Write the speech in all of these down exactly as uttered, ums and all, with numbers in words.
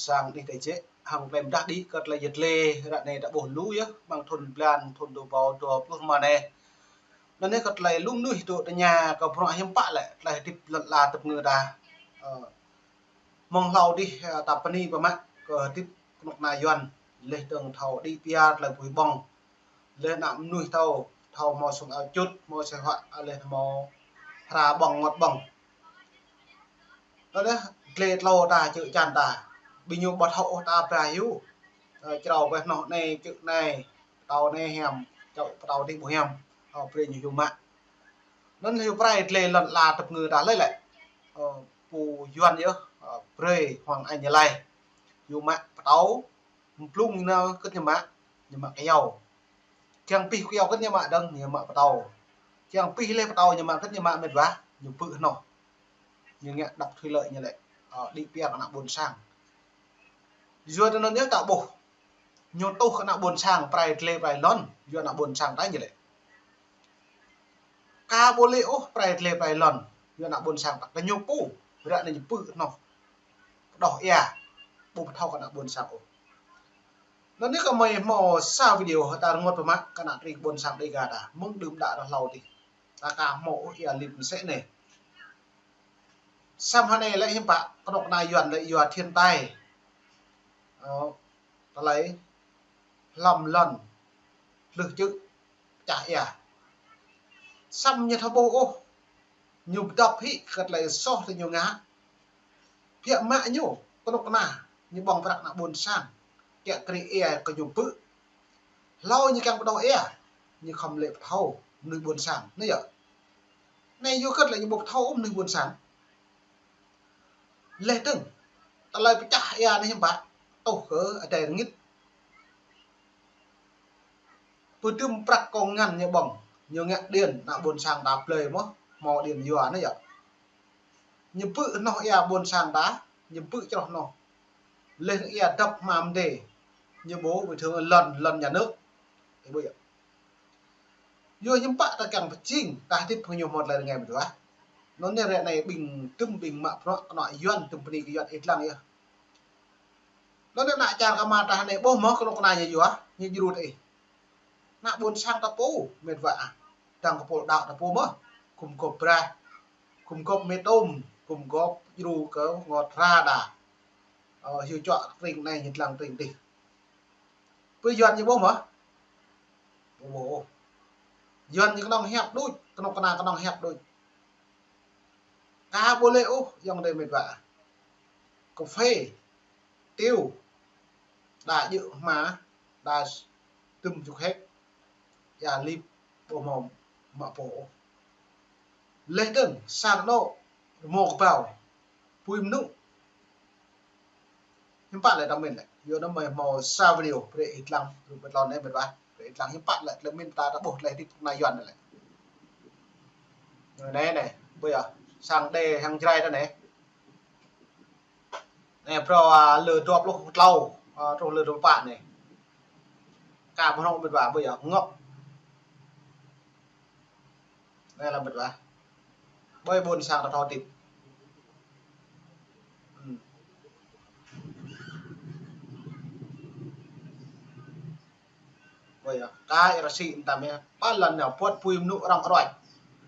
sang đih tơčĕ, hăng tơlơi mơdah đĭ kơ tơlơi yơh tơlơi, ră anai ta ƀuh lu yơh, mơ̆ng thun blan, thun dua rơbâo dua pluh rơma anai. Anŭn yơh kơ tơlơi lu mơnuih tŭ tơña kơ bruă hiư̆m pă lĕ, tơlơi hơdip lŏn ala tơpơngư ta. Ơ, mơ̆ng hlâo đih, ơ, ta bơni pơmă kơ hơdip kơnuk kơna Yuan, laih dơ̆ng thâo đĭ pia tơlơi bui ƀơ̆ng. Laih ană mơnuih thâo, thâo hmâo sung ao čut, hmâo asơi huă, laih hmâo hra ƀơ̆ng, ngot ƀơ̆ng. Anŭn yơh, dlê tlâo ta, čư̆ čan ta. Ƀing ñu ƀu thâo ôh ta pơhiăp. Ơ, črâo pơ hnoh anai, čư̆ anai, pơtâo anai hiam, čư̆ pơtâo adih ƀu hiam. Ơ, brơi ñu hyu mă. Anŭn hyu pơrai dlê lŏn ala tơpơngư ta hlơi lĕ. Ơ, pô Yuan yơh, ơ, brơi huang Anh Lai. Hyu mă pơtâo, mơblung ñu nao kơ̆t ñu mă, ñu mă kơyâo. Kiăng pih kơyâo kơ̆t ñu mă dơ̆ng, ñu mă pơtâo. Kiăng pih laih pơtâo ñu mă kơ̆t ñu mă mĕt wa, ñu pư̆ hnoh. Ñu ngă độc thủy lợi ñu lĕ. Ơ, đĭ pia kơ ană ƀôn sang. Yua anŭn yơh ta ƀuh. Ñu tuh kơ ană ƀôn sang pơrai dlê pơrai lŏn, yua ană ƀôn sang ta ñu lĕ. Ka ƀu lĕ ôh pơrai dlê pơrai lŏn, yua ană ƀôn sang ta kơ ñu pô, ră anai ñu pư̆ hnoh. Pơđoh ia, ƀu pơthâo kơ ană ƀôn sang ôh. Anŭn yơh kơ mơi hmâo sa video ta rơngot pơmă kơ ană tring ƀôn sang Đêga ta, mơ̆ng đưm đă rơhlâo adih. Ta ka hmâo ôh ia lip mơsĕ anai. Samơ̆ hơnai lĕ hiư̆m pă, kơnuk kơna Yuan lĕ yua thiên tai. Ơ, tơlơi hlăm lŏn, hlưh čư̆, pơčah ia. Samơ̆ ñu thâo ƀuh ôh, ñu pơdŏp hĭ kơ tơlơi soh tơ ñu ngă. Biă mă ñu, kơnuk kơna, ñu ƀơ̆ng prăk ană ƀôn sang, kiă kriê ia kơ ñu pư̆. Hlâo ñu kiăng pơđoh ia, ñu khŏm lĕ pơthâo mơnuih ƀôn sang, anai yơh. Anai yua kơ tơlơi ñu ƀu pơthâo mơnuih ƀôn sang. Laih dơ̆ng, tơlơi pơčah ia anai hiư̆m pă, tuh kơ adai rơngit. Pơdưm prăk kông ngăn ñu ƀơ̆ng, ñu ngă điện, ană ƀôn sang ta blơi mơ̆, hmâo điện yua anai yơh. Ñu pư̆ hnoh ia ƀôn sang ta, ñu pư̆ čroh hnoh. Laih ia dŏp hmam đê, ñu ƀu bình thường lŏn, lŏn nhà nước. Ih ƀuh yơh. Yua hiư̆m pă ta kiăng pơjing, ta hơdip hăng ñu hmâo tơlơi rơngai mơ̆t wa. Anŭn yơh ră anai ƀing tŭm ƀing mă bruă kơnuk kơna Yuan tŭm bơni kơ Yuan ih lăng yơh. Anŭn yơh ană čar kơ mă ta hơnai ƀuh mơ̆ kơnuk kơna ñu yua, ñu djru tơ ih. Ană ƀôn sang ta pô, mĕt wa ah. Dăng kơ pô đaŏ ta pô mơ̆. Gum gôp brah, gum gôp mĕ tôm, gum gôp djru kơ ngot hra đa. Ơ, hyu čuă tring anai, ñu lăng tring adih. Pơ Yuan ñu ƀuh mơ̆? Ƀu ƀuh ôh. Yuan ñu kơnơ̆ng hiăp đôč, kơnuk kơna kơnơ̆ng hiăp đôč. Ka ƀu lĕ ôh, ayŏng adơi mĕt wa. Kơphê, tiêu, đa djơ̆ hma, đa tŭm čŭk hĕk, ia lip, ƀu hmâo mă pô ôh. Laih dơ̆ng, sang anŏ, rơmô kơƀâo, bui mơnŭ. Hiư̆m pă lĕ ta mĭn lĕ. Yua anŭn mơi hmâo sa video, brơi ih lăng, rup ƀơi tlôn anai mĕt wa. Brơi ih lăng hiư̆m pă lĕ, tơlơi mĭn ta ta ƀuh tơlơi hơdip kơnuk kơna Yuan anai lĕ. Anai anai, ƀuh yơh, sang đê, sang Jrai ta anai. Anai, phrâo, ơ, lơ dua pluh tlâo, ơ, truh lơ dua pluh pă anai. Ka ƀu hnŏ mĕt wa, ƀuh yơh, ngŏk. Anai lăm mĕt wa. Ƀơi ƀôn sang ta thâo hơdip. Hm. Ƀuh yơh, ka ia rơsĭ mơtam yơh. Pă lŏn nao puăt bui mơnŭ rŏng ruăč.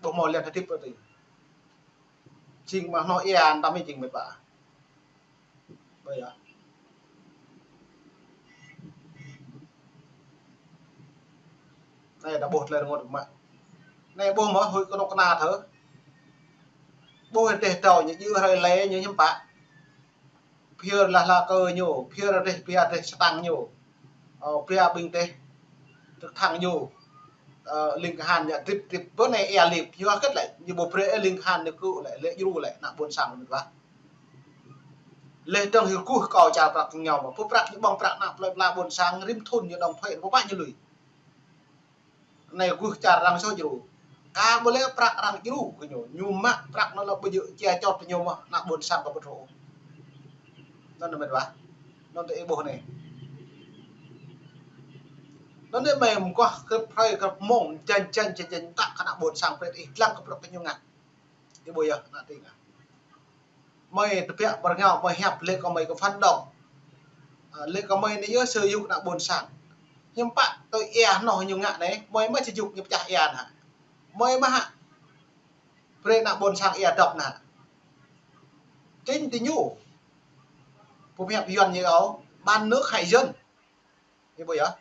Ƀu hmâo lĕ hơdip ôh tơ. Jing mă hnoh ia mơtam yơh jing mĕt wa. Ƀuh yơh. Anai ta ƀuh tơlơi rơngot mă. Anai ƀuh mơ̆ huĭ kơnuk kơna thơ. Ƀuh rơdêh tâo ñu djơ̆ hrơi lĕ ñu hiư̆m pă. Phiơr lah lah kơ ñu, phiơr rơdêh, phiơr rơdêh sơtang ñu. Ơ, phiơr ƀing rơdêh, tơ̆k thăng ñu. Ơ, ling kơhan ñu drip drip, bơ anai ia lip, yua hơget lĕ, ñu ƀu brơi ling kơhan ñu kơ lĕ, lĕ djru lĕ, ană ƀôn sang mĕt wa. Laih dơ̆ng hyu kuh kâo čar prăk ñu mơ̆, pơ prăk ñu ƀơ̆ng prăk ană plơi pla ƀôn sang, rĭm thun ñu đóng thuế, pơpă ñu lui. Anai kuh čar arăng soh djru. Ka ƀu lĕ prăk arăng djru kơ ñu. Ñu mă prăk anŭn lă ƀu djơ̆ či čot ñu mơ̆, ană ƀôn sang ka ƀu thâo. Anŭn mĕt wa. Anŭn tơ ih ƀuh anai. Anŭn anai mơi mơguah kơ prơi kơ mông, jan jan jan jan tăk kơ ană ƀôn sang prĕt ih lăng kơ prăk kơ ñu ngă. Ih ƀuh yơh, ană tring ah. Mơi tơbiă pơrơngao, mơi hiăp lĕ kơ mơi kơ phản động. Ơ, lĕ kơ mơi anai yơh sơ yŭk ană ƀôn sang. Hiư̆m pă tui ia hnoh ñu ngă anai, mơi mă sơ yŭk ñu pơčah ia anai hă. Mơi mă hă. Brơi ană ƀôn sang ia dŏp anai hă. Chính tơ ñu. Pơhiăp Yuan ñu ôh, bán nước hại dân. Ih ƀuh yơh.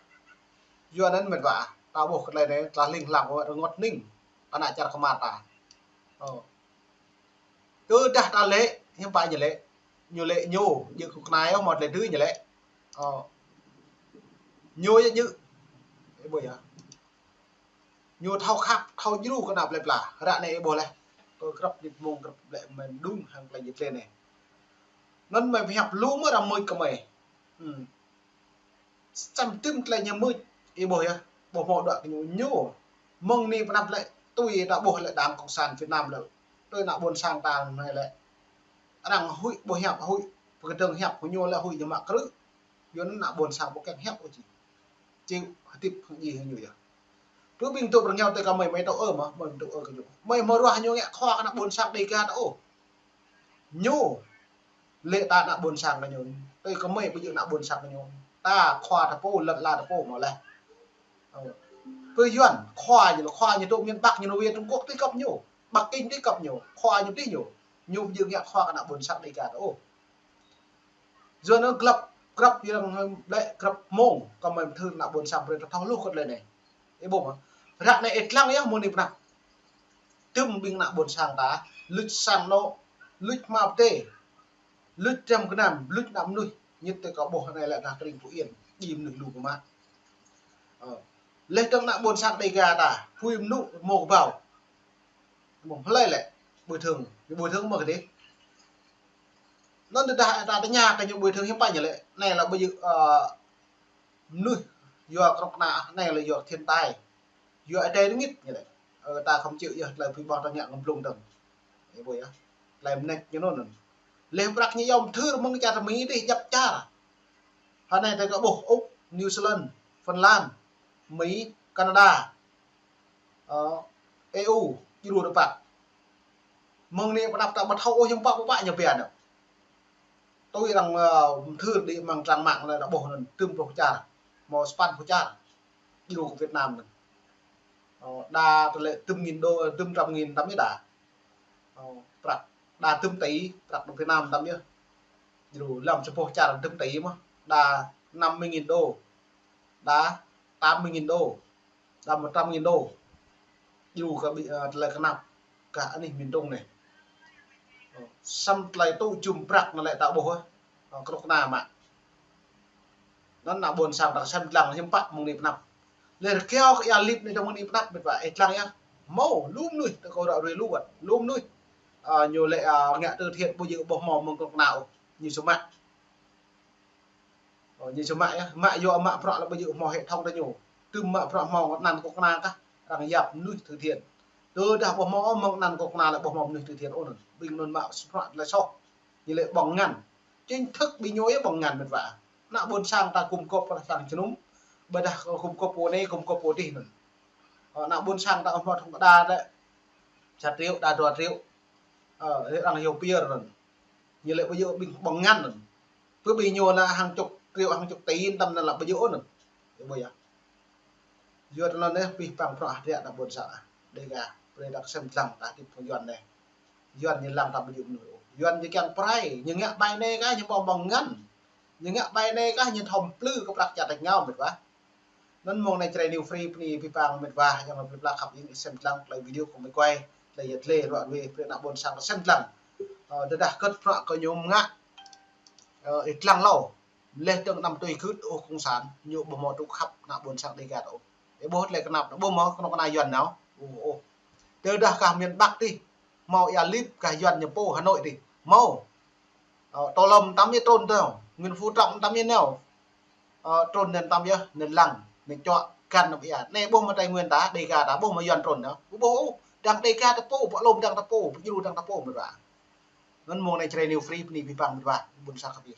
Yuan anŭn mĕt wa, ta ƀuh kơ tơlơi anai, tơlơi hling hlang, rơngot hning. Ană čar kơmar ta. Ơ. Tơdah ta lĕ, hiư̆m pă ñu lĕ. Ñu lĕ ñu, jing kơnuk kơna yơh, mơ̆ tơlơi tui ñu lĕ. Ơ. Ñu yơh ñu. Ih ƀuh yơh. Ñu thâo khăp, thâo djru kơ ană plơi pla. Ră anai ih ƀuh laih. Kơ grăp nit mông, grăp lĕ mơ̆n đung hăng tơlơi jit lĕ anai. Anŭn mơi pơhiăp lu mơ̆ ră mơi kơ mơi. Hmm. Săm tơm tơlơi ñu mưč, ih ƀuh yơh, ƀuh hmâo đuaĭ kơ ñu, ñu. Mơ̆ng anai pơ anăp lĕ, tui ta ƀuh lĕ Đảng Cộng sản Việt Nam lĕ. Tui ană ƀôn sang ta anai lĕ. Arăng huĭ ƀuh hiăp, huĭ pơkơdơ̆ng hiăp kơ ñu lĕ huĭ ñu mă krư̆. Yua anŭn ană ƀôn sang ƀu kiăng hiăp ôh či. Či hơdip hăng djai hăng ñu yơh. Tui ƀing tŭ pơrơngiao tui kơ mơi, mơi tŭ ơ mơ̆, mơi tŭ ơ kơ ñu. Mơi hmâo ruah ñu ngă khua kơ ană ƀôn sang Dega ta ôh. Ñu lĕ ta ană ƀôn sang kơ ñu. Tui kơ mơi ƀu djơ̆ ană ƀôn sang kơ ñu. Ta khua ta pô, lŏn ala ta pô mơ̆ laih. Ơ. Pơ Yuan, khua ñu, khua ñu tŭ miền Bắc ñu nao wai Trung Quốc tui kơp ñu. Bắc Kinh tui kơp ñu. Khua ñu tui ñu. Ñu ƀu djơ̆ ngă khua kơ ană ƀôn sang Dega ta ôh. Yua anŭn grăp, grăp yơh lĕ grăp mông, kơ mơi mơthưr ană ƀôn sang brơi ta thâo hluh kơ tơlơi anai. Ih ƀuh mơ̆. Ră anai ih lăng yơh mơ̆ng anai pơ anăp. Tơm ƀing ană ƀôn sang ta, luč sang anô̆, luč hmua pơtê, luč tram gơnam, luč ană mơnuih, ñit tui kâo ƀuh anai lĕ gah tơring Phú Yên, djai mơnuih lu biă mă. Ơ. Laih dơ̆ng ană ƀôn sang Dega ta, apui mơnŭ hmâo kơƀâo. Mơ̆ng hlơi lĕ, bồi thường, bồi thường mơ̆ kơ dih. Anŭn tơdah ta tơña kơ ñu bồi thường hiư̆m pă ñu lĕ, anai lĕ ƀu djơ̆, ơ, mơnuih yua kơnuk kơna, anai lĕ yua thiên tai. Yua Ơi Adai rơngit ñu lĕ. Ơ, ta khŏm chịu yơh tơlơi pui ƀong ta ngă ngăm blung dơ̆ng. Ih ƀuh yơh. Tơlơi mơneč ñu anŭn. Laih prăk ñu yom thưr mơ̆ng čar Mi dih djăp čar. Hơnai ta kơ ƀuh Úc, New Zealand, Phần Lan, Mi, Canada. Ơ, E U, djru tơpă. Mơ̆ng anai pơ anăp ta ƀu thâo ôh hiư̆m pă pơpă ñu pia anŭn. Tui arăng, ơ, mơthưr đĭ amăng trang mạng anai ta ƀuh anŭn tơm pluh čar. Hmâo sapăn pluh čar. Djru kơ Việt Nam anŭn. Ơ, đa tơlơi tơm nghìn đô, tơm trăm nghìn tăm yơh đa. Ơ, prăk. Đa tơm tỉ, prăk Việt Nam tăm yơh. Djru lăm sa pluh čar tơm tỉ mơ̆. Đa năm mươi nghìn đô. Đa tám mươi nghìn đô. Đa một trăm nghìn đô. Djru kơ ƀing, ơ, tơlơi kơnap gah anih miền Trung anai. Ơ, săm tơlơi tŭ jum prăk anŭn lĕ ta ƀuh, ơ, kơnuk kơna mă. Anŭn ană ƀôn sang ta sem lăng hiư̆m pă mơ̆ng anai pơ anăp. Lĕ rơkâo kơ ia lip anai dơ̆ng mơ̆ng anai pơ anăp mĕt wa, ih lăng yơh. Hmâo, lu mơnuih, tơ kâo ră ruai lu wơ̆t, lu mơnuih. Ơ, ñu lĕ, ơ, ngă từ thiện ƀu djơ̆ ƀu hmâo mơ̆ng kơnuk kơna ôh, ñu sơmă. Ơ, ñu sơmă yơh, mă yua mă bruă lĕ ƀu djơ̆ hmâo hệ thống ta ñu. Tơm mă bruă hmâo anăn kơnuk kơna kah, arăng yap mơnuih từ thiện. Tơdah ƀu hmâo mơ̆ng anăn kơnuk kơna lĕ ƀu hmâo mơnuih từ thiện ôh anŭn. Ƀing anŭn mă bruă tơlơi soh. Ñu lĕ ƀơ̆ng ngăn. Chính thức ƀing ñu yơh ƀơ̆ng ngăn mĕt wa. Ană ƀôn sang ta gum gôp pơ lăng jơnum. Ƀôdah gum gôp pơ anai, gum gôp pơ dih anŭn. Ơ, ană ƀôn sang ta hmâo thŏng đa lĕ sa triệu, đa dua triệu. Ơ, arăng hyu pia anŭn. Ñu lĕ ƀu djơ̆ ƀing ƀơ̆ng ngăn anŭn. Pơ ƀing ñu anŭn hăng chục triệu, hăng chục tỷ tăm anŭn lĕ ƀu djơ̆ anŭn. Ih ƀuh yơh. Yua anŭn yơh, pih păng prăk hơdră ană ƀôn sang. Dega, brơi ta sem lăng ta hơdip hăng Yuan anai. Yuan ñu lăng ta ƀu djơ̆ mơnuih ôh. Yuan ñu kiăng pơrai, ñu ngă ƀai anai kah ñu ƀơ̆ng ƀơ̆ng ngăn. Ñu ngă ƀai anai kah ñu thâo plư kơ prăk čar tač rơngiao mĕt wa. Anŭn mơ̆ng anai Jrai New Free bơni abih bang mĕt wa, ayŏng adơi plơi pla khăp ing, sem lăng tơlơi video kơ mơi quay, tơlơi yet lĕ ruă ruai, brơi ană ƀôn sang sem lăng. Ơ, tơdah kơ̆t prăk kơ ñu mơngă, ơ, ih lăng hlâo. Laih dơ̆ng anăm tui gưt ôh cộng sản, ñu ƀu hmâo tŭ khăp ană ƀôn sang Dega ta ôh. Ih ƀuh tơlơi kơnap, ƀu hmâo kơnuk kơna Yuan nao. Ôh, ôh. Tơdah gah miền Bắc dih, hmâo ia lip gah Yuan ñu pô Hà Nội dih. Hmâo. Ơ, Tô Lâm tăm yơh trŭn nao. Nguyễn Phú Trọng tăm yơh nao. Ơ, trŭn anŭn tăm yơh, anŭn lăng, anŭn čuă, găn anŭn ia. Anai ƀuh mơ̆ Tây Nguyên ta, Dega ta, ƀuh mơ̆ Yuan trŭn nao. Ƀu ƀuh ôh, dăng Dega ta pô, pô lŏm dăng ta pô, pô djru dăng ta pô mĕt wa. Anŭn mơ̆ng anai Jrai New Free bơni abih bang mĕt wa, ƀôn sang khăp ing.